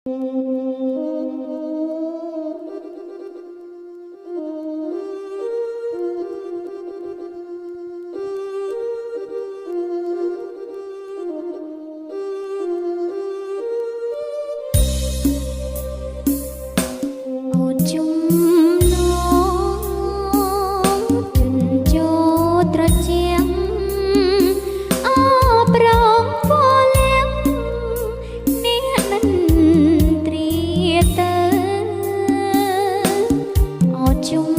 អូនជុំនងជន់ជោត្រជាងអប្រងវលៀងអ្នកនិន្ទ្រាទៅអូជុំ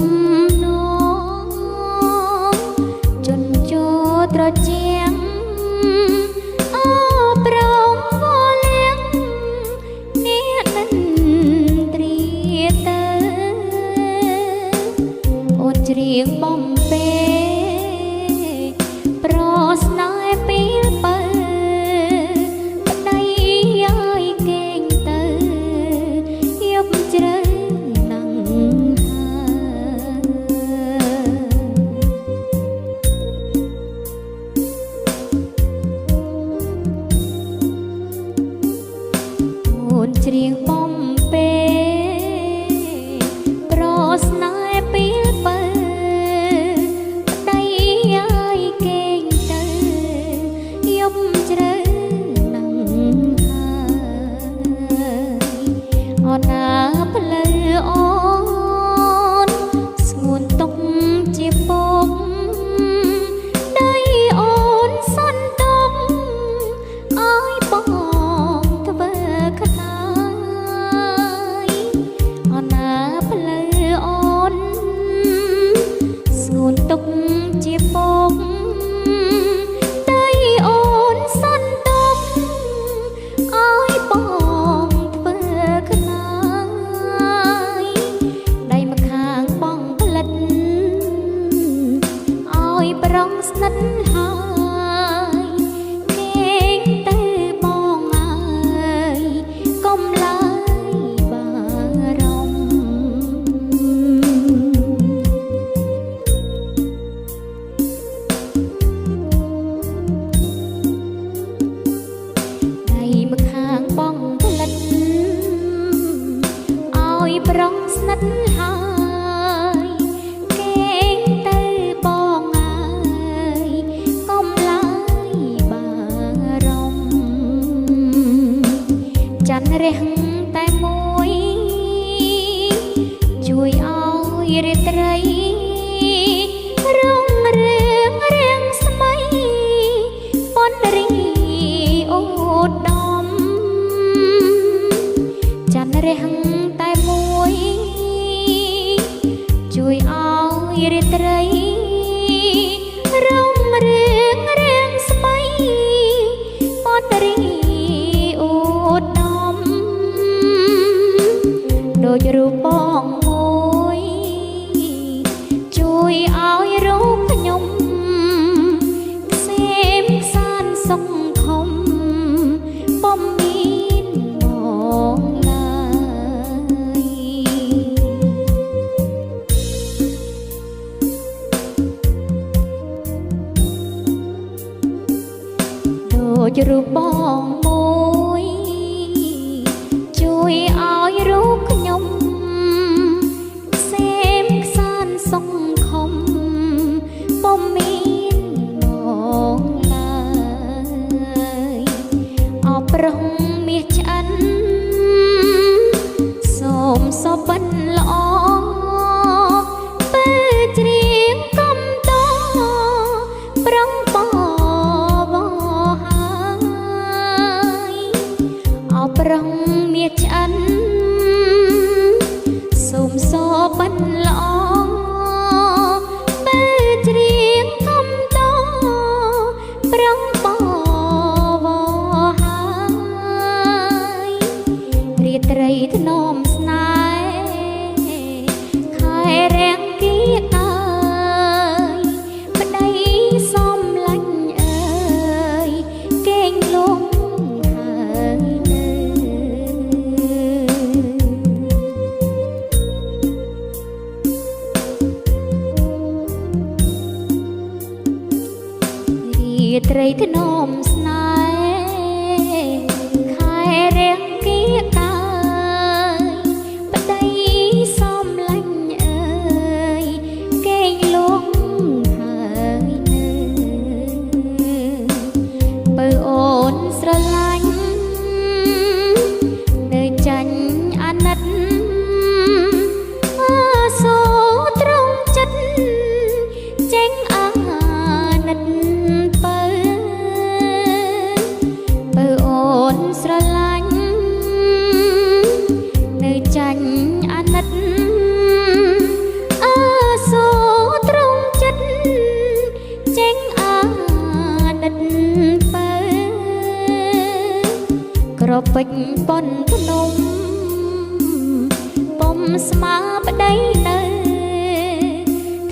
នងជន់ជោត្រជាងអប្រងវលៀងអ្នកនិន្ទ្រាទៅអូនច្រៀងបំពេប្រស្នេហ៍ពេលបើប្តីយាយកេងទៅយប់ជ្រៅណាំងហើយ អូនច្រៀងបំពេប្រស្នេហ៍ពេលបើប្តីយាយកេងទៅយប់ជ្រៅណាំងហើយអូនណាផ្លូវអូនស្ងួនទុកជាពុកដៃអូនសន្ទុក អើយបងធ្វើខ្នាយអណាផ្លូវអូនស្ងួនទុកជាពុកដៃអូនសន្ទុកអើយបងធ្វើខ្នាយដៃម្ខាងបងផ្លិតអើយប្រងស្និទ្ធហើយ គេងទៅបងអើយកុំឡើយបារម្ភដៃម្ខាងបងផ្លិតអោយប្រងស្និទ្ធហើយគេងទៅបងអើយកុំឡើយបារម្ភច័ន្ទរះតែមួយជួយឲ្យរាត្រីរុងរឿងរាងស្មៃប៉ុនរីអូដមច័ន្ទរះតែមួយជួយឲ្យរាត្រីរុងរឿងរាងស្មៃប៉ុនរីអូដមដូចរូបបងមួយជួយឲ្យរូបខ្ញុំខ្សែមខ្សានសុខខំពុំមានបងឡើយ ដូចរូបបងមួយជួយឲ្យរូបខ្ញុំខ្សែមខ្សានសុខខំពុំមានបងឡើយអប្រុសមាសឆ្អិនសូមសុបិនល្អពេលច្រៀងកំតប្រងបវហើយអប្រុសមាសឆ្អិនសូមសុបិនល្អពេលច្រៀងកំតប្រងបវហើយរាត្រីធ្នមស្នេហ៍ខែរាំងគៀអើយប្តីសំឡាញ់អើយកេងលងហើយនៅ រាត្រីធ្នមស្នេហ៍ខែរាំងគៀកា ំស្មាប្តីនៅ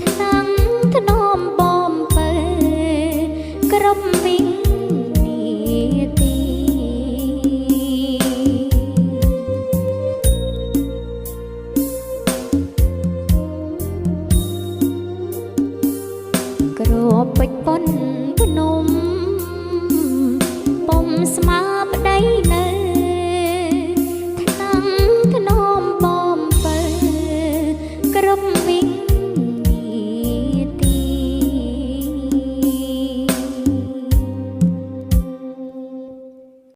ថ្នាំងធ្នមបំពើគ្រប់វិនាទី ក្របពេជ្រប៉ុនភ្នំពុំស្មាប្តីនៅ